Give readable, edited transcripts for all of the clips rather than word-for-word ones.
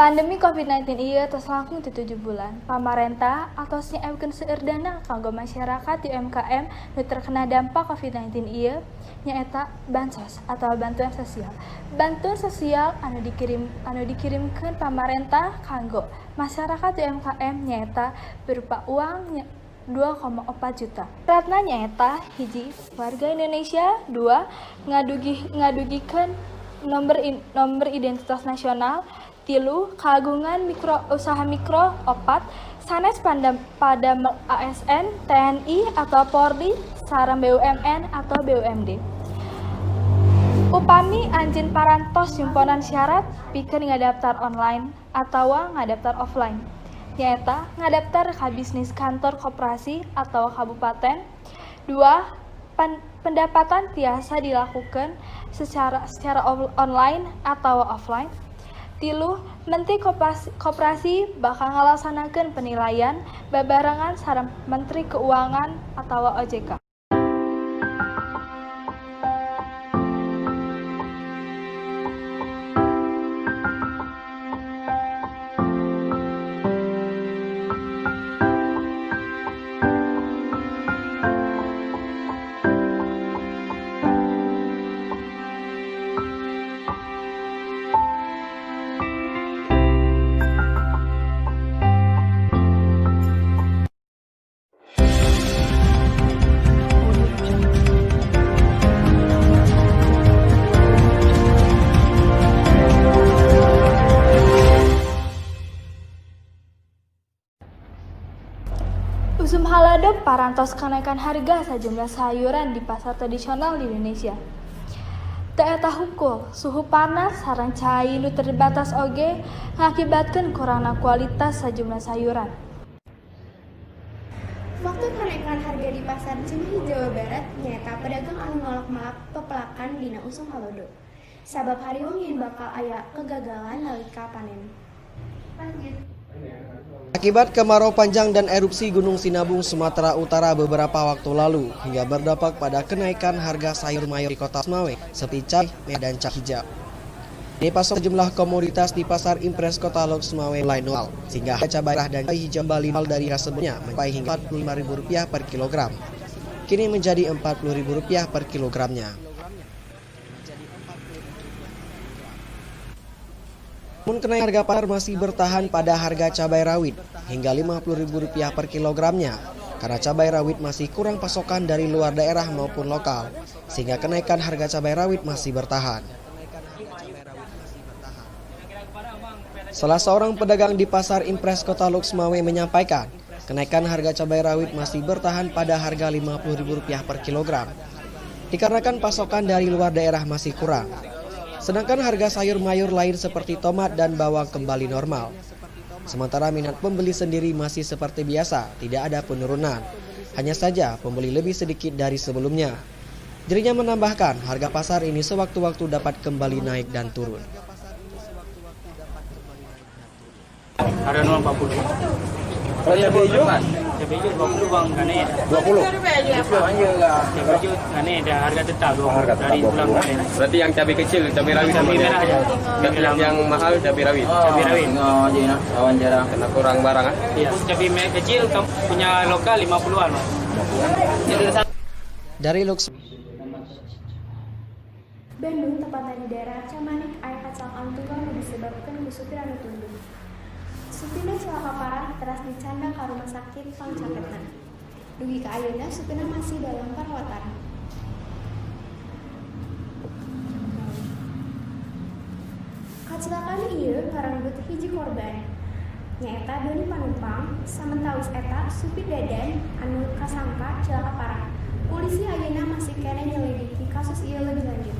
Pandemi COVID-19 ieu tos langkung ti 7 bulan. Pamarentah atos nyiapkeun seueur dana kanggo masyarakat di UMKM nu terkena dampak COVID-19 ieu, nyaeta bansos atau bantuan sosial. Bantuan sosial anu dikirimkeun pamarentah kanggo masyarakat di UMKM nyaeta berupa uang 2,4 juta. Syaratna nyaeta hiji, warga Indonesia, dua, ngadugikeun nomor identitas nasional, tilu, kagungan mikro usaha mikro, opat, sanes pada ASN, TNI atau Polri, sareng BUMN atau BUMD. Upami anjeun parantos nyumponan syarat pikeun ngadaftar online atawa ngadaftar offline, nyaeta ngadaftar ka bisnis kantor koperasi atau kabupaten. Dua, pendapatan tiasa dilakukan secara secara online atau offline. Tilu, Menteri Koperasi bakal ngalaksanakeun penilaian babarengan sareng Menteri Keuangan atau OJK. Usum halodo parantos kenaikan harga sejumlah sayuran di pasar tradisional di Indonesia. Teu eta hungkul, suhu panas sareng cai nu terbatas oge ngakibatkeun kurangna kualitas sejumlah sayuran. Waktu kenaikan harga di pasar Cimahi, Jawa Barat, nyaeta pedagang anu nolak pepelakan dina usum halodo. Sabab hariwang yen bakal aya kegagalan nalika panen. Lanjut. Akibat kemarau panjang dan erupsi Gunung Sinabung, Sumatera Utara beberapa waktu lalu hingga berdampak pada kenaikan harga sayur mayur di Kota Lhokseumawe seperti cabai merah dan cabai hijau. Ini pasok sejumlah komoditas di pasar Impres Kota Lhokseumawe mulai normal, sehingga harga cabai merah dan cabai hijau kembali normal dari harga sebelumnya mencapai hingga Rp45.000 per kilogram. Kini menjadi Rp40.000 per kilogramnya. Namun kenaikan harga pasar masih bertahan pada harga cabai rawit hingga Rp50.000 per kilogramnya karena cabai rawit masih kurang pasokan dari luar daerah maupun lokal, sehingga kenaikan harga cabai rawit masih bertahan. Salah seorang pedagang di pasar Impres Kota Lhokseumawe menyampaikan, kenaikan harga cabai rawit masih bertahan pada harga Rp50.000 per kilogram, dikarenakan pasokan dari luar daerah masih kurang. Sedangkan harga sayur mayur lain seperti tomat dan bawang kembali normal. Sementara minat pembeli sendiri masih seperti biasa, tidak ada penurunan. Hanya saja pembeli lebih sedikit dari sebelumnya. Dirinya menambahkan harga pasar ini sewaktu-waktu dapat kembali naik dan turun. Harga 40. Kalau cabai hijau? Cabai hijau 20, bang, nggak naik. 20? 20 cabai hijau nggak naik, dah harga tetap 20. Harga tetap dari bulan 20. kemarin. Berarti yang cabai kecil, cabai rawit Cabai merah aja. Yang mahal cabai rawit. Cabai rawit. Karena kurang barang ah. Iya. Cabai merah kecil punya lokal 50-an, Bang. Dari Lux Bandung, tepatnya di daerah Camanik, aya kecelakaan tunggal nu disebabkan ku supir anu tunduh. Supirna celaka parah teras dicandak ka rumah sakit pangcapetna. Dugi ka ayeuna supirna masih dalam perawatan. Kecelakaan ieu ngarenggut hiji korban, nyaeta Doni Panumpang, samentawis eta supir Dadan anu kasangka celaka parah. Polisi ayeuna masih keneh nyelidiki kasus ieu lebih lanjut.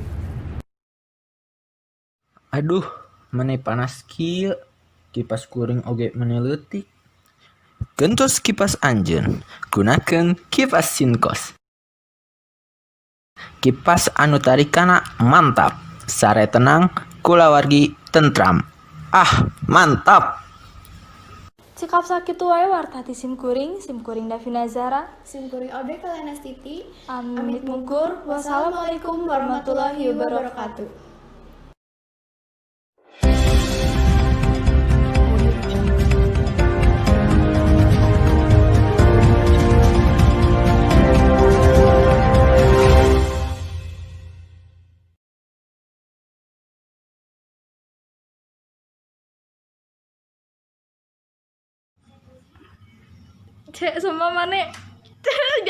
Aduh, meni panas kieu, kipas kuring oge meni leutik. Gentos kipas anjeun, gunakeun kipas Sinkos. Kipas anu tarikanna mantap, sare tenang, kulawargi tentram. Ah, mantap! Cekap sakitu wae warta ti sim kuring, sim kuring Davina Zara. Sim kuring Audrey Kalanastiti. Amit mungkur. Wassalamualaikum warahmatullahi wabarakatuh. Cek semua mana.